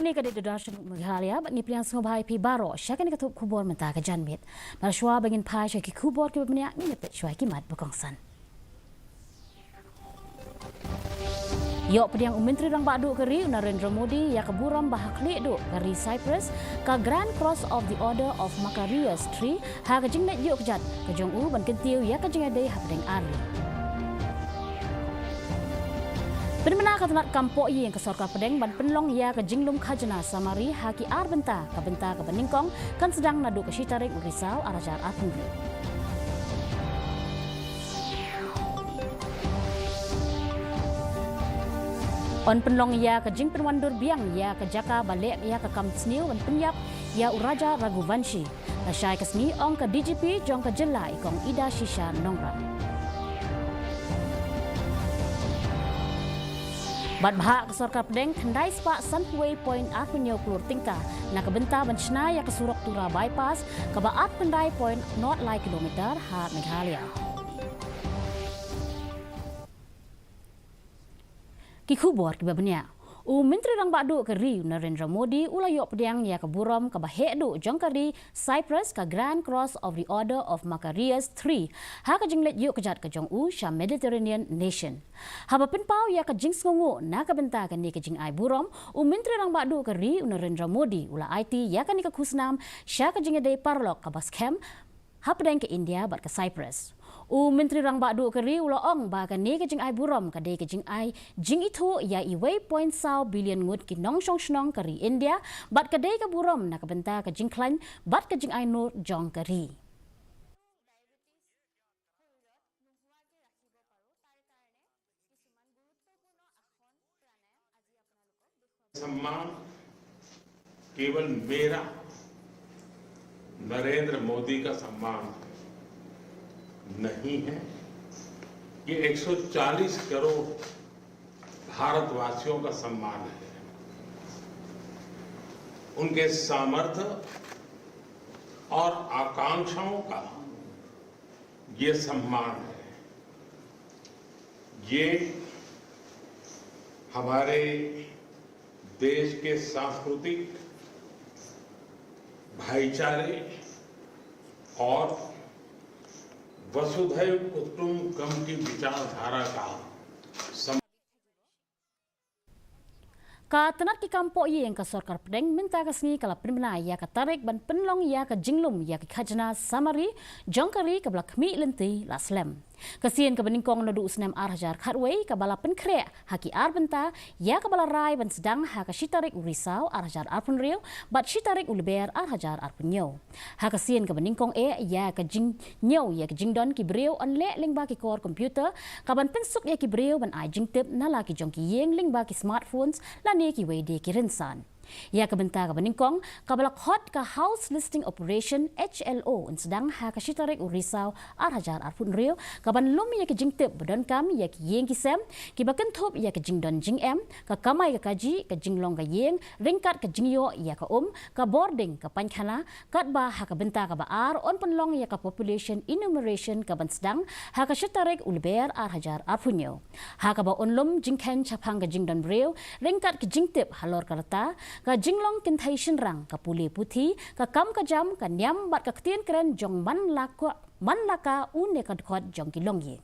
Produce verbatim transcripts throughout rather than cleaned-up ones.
Kane ka dei Doordarshan Meghalaya, bad ngi pdiang sngewbha ïa phi baroh sha kane ka tup khubor mynta ka janmiet. Bad shuwa ba ngin phai sha ki khubor kiba bniah, ngin ïa peit shuwa ki mat ba kongsan. Ïoh pdiang u Myntri Rangbah Duh ka ri u Narendra Modi ïa ka burom ba ha khlieh duh ka ri Cyprus ka Grand Cross of the Order of Macarius Three ha ka jingleit ïuh kjat ka jong u ban kyntiew ïa ka jingïadei hapdeng ar ri. Pynbna ka tnat kam pohïing ka sorkar pdeng ban pynlong ïa ka jinglum khajna samari ha ki ar bynta, ka bynta kaba nyngkong kan sdang naduh ka shi tarik u Risaw ar hajar arphew hynriew. Yn pynlong ïa ka jingpynwandur biang ïa ka jaka ba leh ïa ka kam sniew ban pynïap ïa u Raja Raghuvanshi. Lashai ka sngi, ong ka D G P jong ka jylla i Kong Idashisha Nongrang. Bad bhah ka sorkar pdeng khyndai spah sanphew wei point arphew hynñiew klur tyngka na ka bynta ban shna ïa ka surok Tura Bypass kaba arphew khyndai point nod lai kilometer ha Meghalaya. Ki khubor kiba bniah. U Myntri Rangbah Duh ka ri u Narendra Modi u la ïoh pdiang ïa ka burom kaba heh duh jong ka ri Cyprus ka Grand Cross of the Order of Macarius Three ha ka jingleit ïuh kjat ka jong u sha Mediterranean nation. Haba pynpaw ïa ka jingsngewnguh na ka bynta kane ka jingai burom, u Myntri Rangbah Duh ka ri u Narendra Modi u la aiti ïa kane ka khusnam sha ka jingïadei paralok kaba skhem hapdeng ka India bad ka Cyprus. U Myntri Rangbah Duh ka ri u la ong ba kane ka jingai burom ka dei ka jingai jingithuh ïa uwei point saw billion ngut ki nongshong shnong ka ri India, bad ka dei ka burom na ka bynta ka jingkhlaiñ bad ka jingai nur jong ka ri. सम्मान केवल मेरा, नरेंद्र मोदी का सम्मान नहीं है, ये एक सौ चालीस करोड़ भारतवासियों का सम्मान है। उनके सामर्थ्य और आकांक्षाओं का ये सम्मान है। ये हमारे देश के सांस्कृतिक भाईचारे और वसुधैव कुटुंबकम की विचारधारा का सम- Ka tnat ki kam pohïing ka sorkar pdeng mynta ka sngi ka la pynbna ïa ka tarik ban pynlong ïa ka jinglum ïa ki khajna samari jong ka ri kaba la khmih lynti la slem. Ka sien kaba nyngkong naduh u snem ar hajar khatwei kaba la pynkhreh ha ki ar bynta, ïa kaba la rai ban sdang ha ka shi tarik u Risaw ar hajar arphew hynriew bad shi tarik u Lber ar hajar arphew hynñiew. Ha ka sien kaba nyngkong eh, ïa ka jingñiew ïa ka jingdon ki briew yn leh lyngba ki kor computer, kaban pynsuk ïa ki briew ban ai jingtip na la ki jong ki ïing lyngba ki smartphones lane kiwei de ki rynsan. Ïa ka bynta kaba nyngkong kaba la khot ka House Listing Operation, H L O, yn sdang ha ka shi tarik u Risaw ar hajar arphew hynriew, kaban lum ïa ka jingtip ba donkam ïa ki ïing ki sem kiba kynthup ïa ka jingdon jingem, ka kamai ka kajih, ka jinglong ka ïing, ryngkat ka jingïoh ïa ka um, ka bording, ka painkhana, katba ha ka bynta kaba ar yn pynlong ïa ka population enumeration kaban sdang ha ka shi tarik u Lber ar hajar arphew hynñiew. Ha kaba yn lum jingkheiñ shaphang ka jingdon briew, ryngkat ka jingtip halor ka rta, ka jinglong kynthei shynrang, ka pule puthi, ka kam ka jam, ka niam bad ka ktien kren jong man la ka, man la ka u ne ka dkhot jong ki longïing.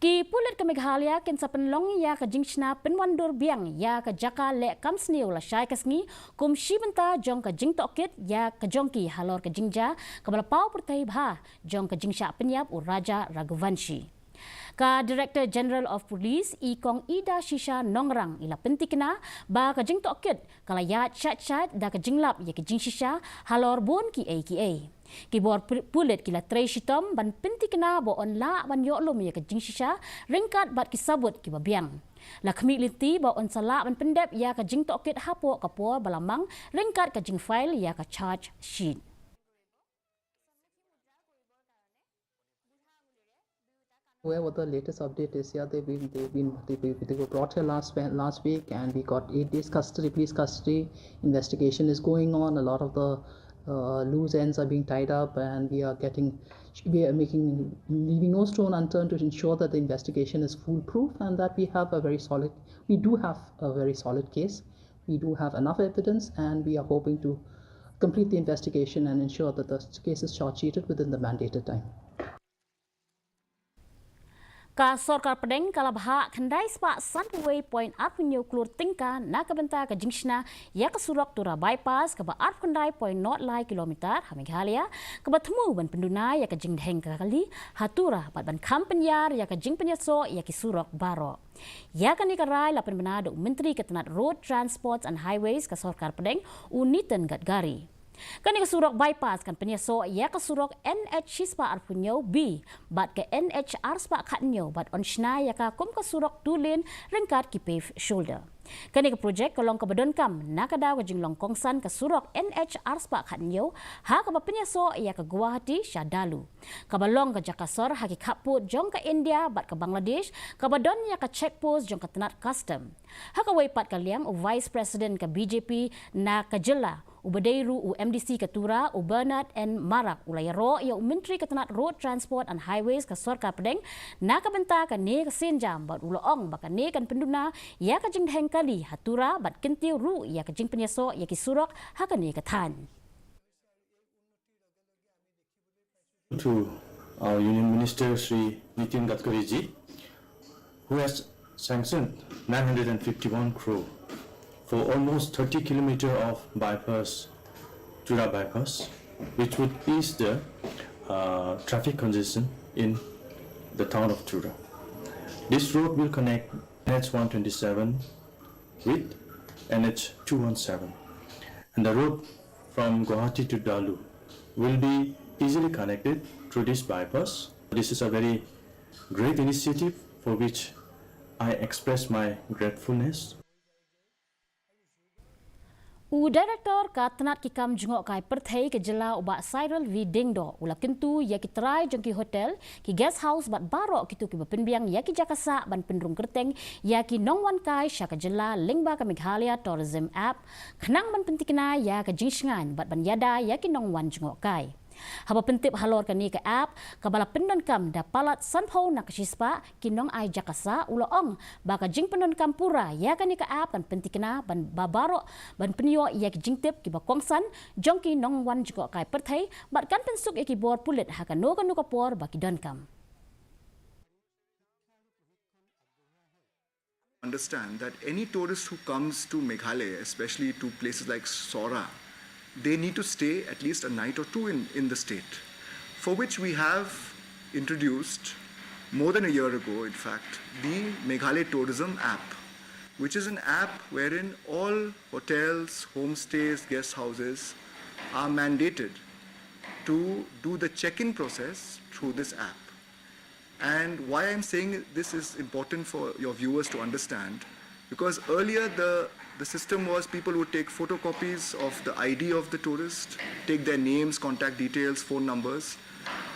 Ki pulit ka Meghalaya kin sa pynlong ïa ka jingshna pynwandur biang ïa ka jaka leh kam sniew lashai ka sngi, kum shi bynta jong ka jingtohkit ïa ka jong ki halor ka jingjia kaba la paw pyrthei bha jong ka jingshah pynïap u Raja Raghuvanshi. Ka Director General of Police, i Kong Idashisha Nongrang, i la pyntikna ba ka jingtohkit ka la ïaid shait shait da ka jinglap ïa ka jingshisha halor bun kiei kiei. Ki bor pu-, pulit ki la trei shitom ban pyntikna ba yn lah ban ïoh lum ïa ka jingshisha ryngkat bad ki sabut kiba biang. La khmih lynti ba yn sa lah ban pyndep ïa ka jingtohkit hapoh ka por ba la mang ryngkat ka jingfile ïa ka charge sheet. Where what the latest update is, yeah, they've been, they've been, they, we, they were brought here last, last week, and we got eight days custody, police custody. Investigation is going on. A lot of the uh, loose ends are being tied up, and we are getting, we are making, leaving no stone unturned to ensure that the investigation is foolproof and that we have a very solid, we do have a very solid case. We do have enough evidence, and we are hoping to complete the investigation and ensure that the case is charge sheeted within the mandated time. Ka Sorkar Pdeng ka la bhah khyndai spah sanphew wei point arphew hynñiew klur tyngka na ka bynta ka jingshna ïa ka surok Tura Bypass kaba arphew khyndai point nod lai kilometer ha Meghalaya, kaba thmu ban pynduna ïa ka jingdheng kali ha Tura bad ban kham pynïar ïa ka jingpynïasoh ïa ki surok baroh. Ïa kane ka rai la pynbna da u Myntri ka tnat Road Transport and Highways ka Sorkar Pdeng, u Nitin Gadkari. Kane ka surok bypass kan pynïasoh ïa ka surok N H shispah arphew hynñiew B bad ka N H arspah khathynñiew bad yn shna ïa ka kum ka surok two lane ryngkat ki paved shoulder. Kane ka projek ka long kaba donkam na ka daw ka jinglong kongsan ka surok N H arspah khathynñiew, ha kaba pynïasoh ïa ka Guwahati sha Dalu, kaba long ka jaka sor ha ki khappud jong ka India bad ka Bangladesh, kaba don ïa ka checkpost jong ka tnat custom. Ha kawei pat ka liang, u Vice President ka B J P na ka jylla, uba dei ruh u M D C ka Tura, u Bernard N Marak, u la ïaroh ïa u Myntri ka tnat Road Transport and Highways ka Sorkar Pdeng na ka bynta kane ka sienjam bad u la ong ba kane kan pynduna ïa ka jingdheng kali ha Tura bad kyntiew ruh ïa ka jingpynïasoh ïa ki surok ha kane ka thaiñ. To our Union Minister Shri Nitin Gadkari ji, who has sanctioned nine hundred and fifty-one crore for almost thirty kilometer of bypass, Tura bypass, which would ease the uh, traffic congestion in the town of Tura. This road will connect N H one twenty-seven with N H two one seven. And the road from Guwahati to Dalu will be easily connected through this bypass. This is a very great initiative for which I express my gratefulness. U Director ka tnat ki kam jngohkai pyrthei ka jylla, u Bah Cyril V Diengdoh, u la kyntu ïa ki trai jong ki hotel, ki guest house bad baroh kito kiba pynbiang ïa ki jaka sah ban pynrung kyrteng ïa ki nongwan kai sha ka jylla lyngba ka Meghalaya Tourism App, khnang ban pyntikna ïa ka jingshngaiñ bad ban ïada ïa ki nongwan jngohkai. Haba pyntip halor kane ka app, kaba la pyndonkam da palat sanphew na ka shispah ki nongai jaka sah, u la ong ba ka jingpyndonkam pura ïa kane ka app kan pyntikna ban ba baroh ban pynïoh ïa ki jingtip kiba kongsan jong ki nongwan jngohkai pyrthei bad kan pynsuk ïa ki bor pulit ha kano kano ka por ba ki donkam. Understand that any tourist who comes to Meghalaya, especially to places like Sora, they need to stay at least a night or two in, in the state, for which we have introduced more than a year ago, in fact, the Meghalaya Tourism app, which is an app wherein all hotels, homestays, guest houses are mandated to do the check-in process through this app. And why I'm saying this is important for your viewers to understand, because earlier the, the system was people would take photocopies of the I D of the tourist, take their names, contact details, phone numbers,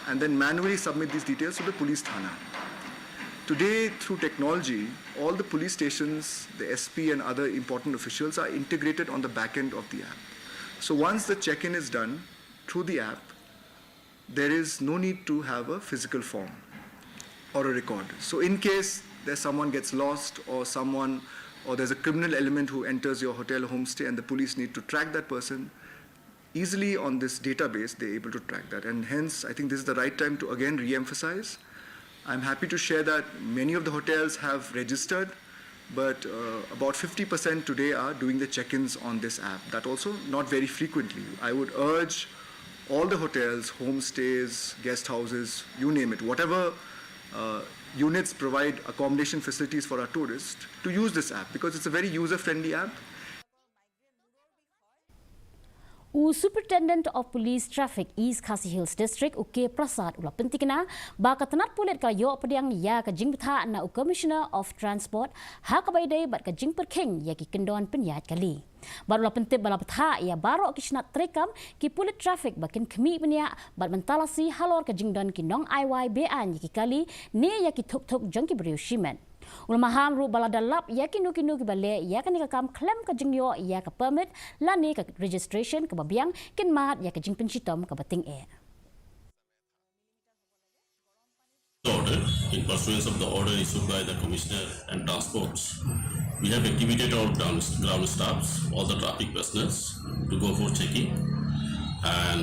and then manually submit these details to the police thana. Today, through technology, all the police stations, the S P and other important officials are integrated on the back end of the app. So once the check-in is done through the app, there is no need to have a physical form or a record. So in case there's someone gets lost or someone, or there's a criminal element who enters your hotel homestay and the police need to track that person, easily on this database, they're able to track that. And hence, I think this is the right time to again re-emphasize. I'm happy to share that many of the hotels have registered, but uh, about fifty percent today are doing the check-ins on this app. That also not very frequently. I would urge all the hotels, homestays, guest houses, you name it, whatever uh, units provide accommodation facilities for our tourists, to use this app because it's a very user-friendly app. U Superintendent of Police Traffic East Khasi Hills District, u K Prasad, u la pyntikna ba ka tnat pulit ka la ïoh pdiang ïa ka jingbthah na u Commissioner of Transport ha kaba ïadei bad ka jingpyrkhing ïa ki kyndon pynïaid kali. Bad u la pyntip ba la bthah ïa baroh ki shnat treikam ki pulit traffic ba kin khmih bniah bad ban talasi halor ka jingdon ki nongai wai be-aiñ ïa ki kali ne ïa ki thuk-thuk jong ki briew shimet. U la maham ruh ba lada lap ïa kino kino kiba leh ïa kane ka kam khlem ka jingïoh ïa ka permit lane ka registration kaba biang, kin mad ïa ka jingpynshitom kaba tyngeh. Order, in pursuance of the order issued by the Commissioner and Transports, we have activated our ground, ground staffs, all the traffic personnel, to go for checking, and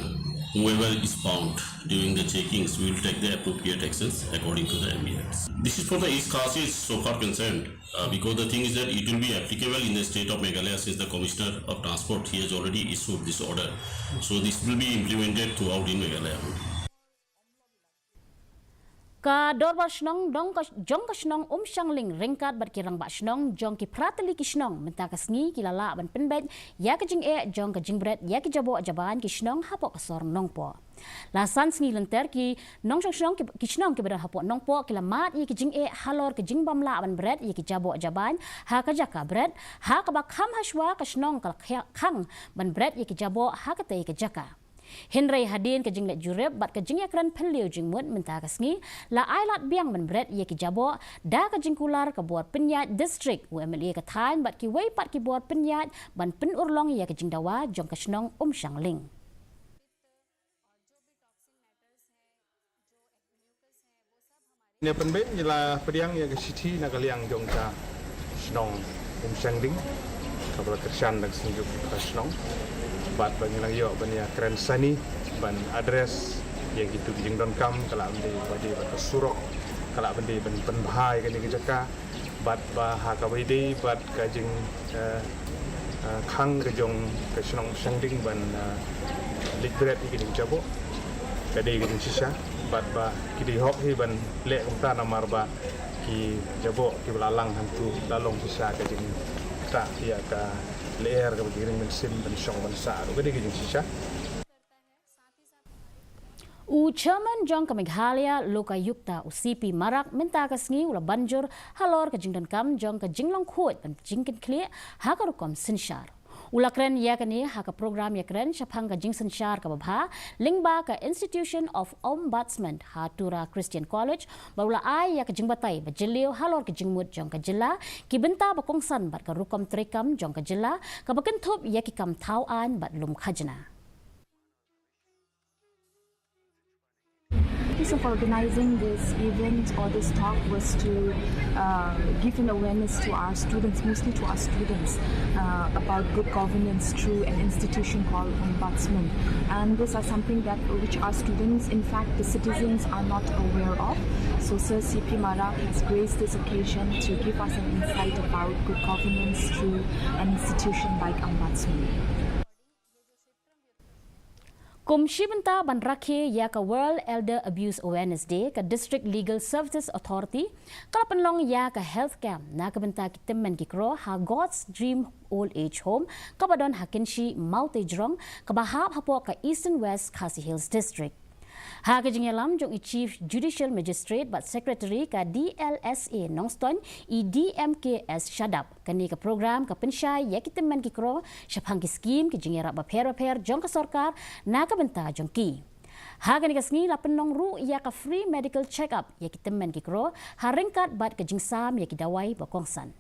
whoever is found during the checkings, we will take the appropriate actions according to the M B Rs. This is for the East Khasi is so far concerned, uh, because the thing is that it will be applicable in the state of Meghalaya, since the Commissioner of Transport, he has already issued this order. So this will be implemented throughout in Meghalaya. Ka Dorbar Shnong dong ka, jong ka shnong Umshangling ryngkat bad ki rangbah shnong jong ki phra tylli ki shnong mynta ka sngi ki la lah ban pynbeit ïa ka jingeh jong ka jingbret ïa ki jaboh jaban ki shnong hapoh ka sor Nongpoh. La san sngi lynter ki nongshong shnong ki, ki shnong kiba don hapoh Nongpoh ki la mad ïa ki jingeh halor ka jingbym lah ban bret ïa ki jaboh jaban ha ka jaka bret, ha kaba kham hashwa ka shnong ka la khia-, khang ban bret ïa ki jaboh ha katei ka jaka. Hynrei hadien ka jingleit jurip bad ka jingïakren phylliew jingmut mynta ka sngi, la ai lad biang ban bret ïa ki jaboh da ka jingkular ka bor pynïaid district, u M L A ka thaiñ bad kiwei pat ki bor pynïaid ban pynurlong ïa ka jingdawa jong ka shnong Umshangling. Ngi pynbeit ngi la pdiang ïa ka shithi na ka liang jong ka shnong Umshangling kaba la kyrshan da ka seng jong ka shnong. Bad ba ngi la ïoh ban ïa kren sani ban address ïa kitu ki jingdonkam, ka lah ban dei ba dei bad ka surok, ka lah ban dei ban pynbha ïa kane ka jaka. Bad ba ha kaba ïadei bad ka jing, eh, eh, khang ka jong ka shnong Umshangling ban, eh, leit bret ïa ki jingjaboh, ka dei ka jingshisha. Bad ba ki dei hok hi ban leh kumta namar ba ki jaboh kiba la lang hangtu la long shisha ka jingktah ïa ka lyer kaba ki ring mynsiem ban shong ban sah ruh, ka dei ka jingshisha. U Chairman jong ka Meghalaya Lokayukta, u C P Marak, mynta ka sngi u la ban jur halor ka jingdonkam jong ka jinglong khuid ban jingkynkhlieh ha ka rukom synshar. U la kren ïa kane ha ka program ïakren shaphang ka jingsynshar kaba bha lyngba ka Institution of Ombudsman ha Tura Christian College, bad u la ai ïa ka jingbatai ba jylliew halor ka jingmut jong ka jylla, ki bynta ba kongsan bad ka rukom treikam jong ka jylla kaba kynthup ïa ki kam thaw aiñ bad lum khajna. The purpose of organizing this event or this talk was to, uh, give an awareness to our students, mostly to our students, uh, about good governance through an institution called Ombudsman. And these are something that which our students, in fact, the citizens are not aware of. So Sir C P Marak has graced this occasion to give us an insight about good governance through an institution like Ombudsman. Kum shi bynta ban rakhe ïa ka World Elder Abuse Awareness Day, ka District Legal Services Authority ka la pynlong ïa ka health camp na ka bynta ki tymmen ki kro ha God's Dream Old Age Home kaba don ha Kynshi Mawtejrong, kaba hap hapoh ka Eastern West Khasi Hills District. Ha ka jingïalam jong i Chief Judicial Magistrate bad Secretary ka D L S A Nongstoiñ, i D M K S Shadap, kane ka program ka pynshai ïa ki tymmen ki kro shaphang ki skim, ki jingïarap bapher bapher jong ka sorkar na ka bynta jong ki. Ha kane ka sngi la pynlong ruh ïa ka free medical check-up ïa ki tymmen ki kro, ha ryngkat bad ka jingsam ïa ki dawai ba kongsan.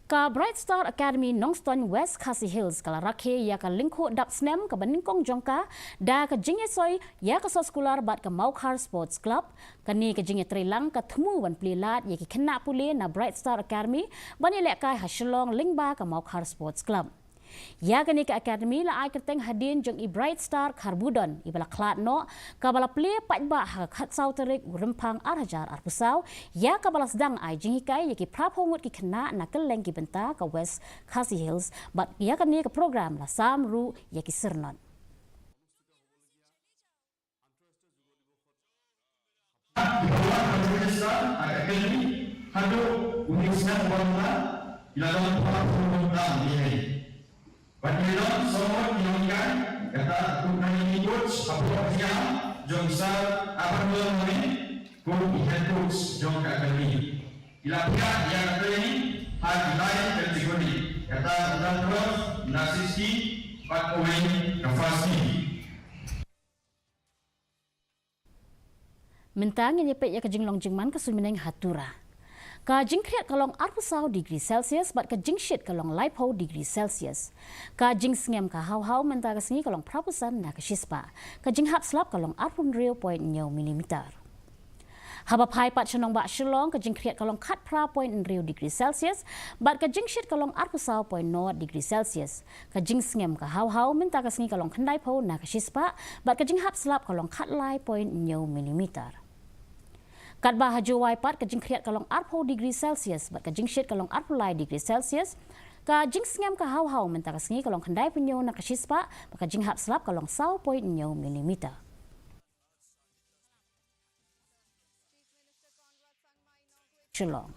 Ka Bright Star Academy Nongstoiñ, West Khasi Hills ka la rakhe ïa ka lyngkhuh dap snem kaba nyngkong jong ka da ka jingïasoi ïa ka soskular bad ka Mawkhar Sports Club. Kane ka jingïatreilang ka thmu ban plie lad ïa ki khynnah pule na Bright Star Academy ban ïalehkai ha Shillong lyngba ka Mawkhar Sports Club. Ïa kane ka academy la ai kyrteng hadien jong i Bright Star Kharbudon, iba la khlad noh, kaba la plie paidbah ha ka khatsaw tarik u Rymphang ar hajar arphew saw, ïa kaba la sdang ai jinghikai ïa ki phraphew ngut ki khynnah na kylleng ki bynta ka West Khasi Hills, bad ïa kane ka program la sam ruh ïa ki syrnod. Haduh u Minister Wangla, ila long pha phu lam ni. Ban ila long somot ni ong kan, kata tu kani ni coach, hapoh jam, jong sar, apa dua ni, ko head coach, jong ka kani. Ila pia, ya kani, Ha ki lai category, kata ka under twelve, under sixteen, bad kawei ka first team. Mynta ngin ïa peit ïa ka jinglong jingman ka suiñ bneng ha Tura. Ka jingkhriat ka long arphew saw degree Celsius bad ka jingshit ka long laiphew degree Celsius. Ka jingsngem ka haw haw mynta ka sngi ka long phraphew san na ka shispah. Ka jinghap slap ka long arphew hynriew point hynñiew millimeter. Haba phai pat sha nongbah Shillong, ka jingkhriat ka long khatphra point hynriew degree Celsius bad ka jingshit ka long arphew saw point nod degree Celsius. Ka jingsngem ka haw haw mynta ka sngi ka long khyndaiphew na ka shispah bad ka jinghap slap ka long khatlai point hynñiew millimeter. Katba ha Jowai pat, ka jingkhriat ka long arphew degree Celsius bad ka jingshit ka long arphew lai degree Celsius. Ka jingsngem ka haw haw mynta ka sngi ka long khyndaiphew hynñiew na ka shispah bad ka jinghap slap ka long saw point hynñiew millimeter. Shillong.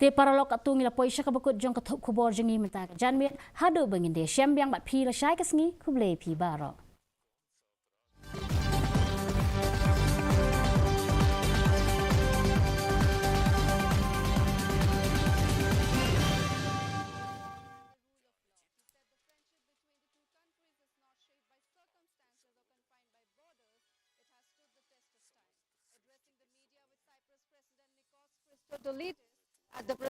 Te paralok, katto ngi la poi sha kaba kut jong ka thup khubor jong ngi mynta ka janmiet. Haduh ba ngin da shem biang bad phi lashai ka sngi, khublei phi baroh. Christodoulides at the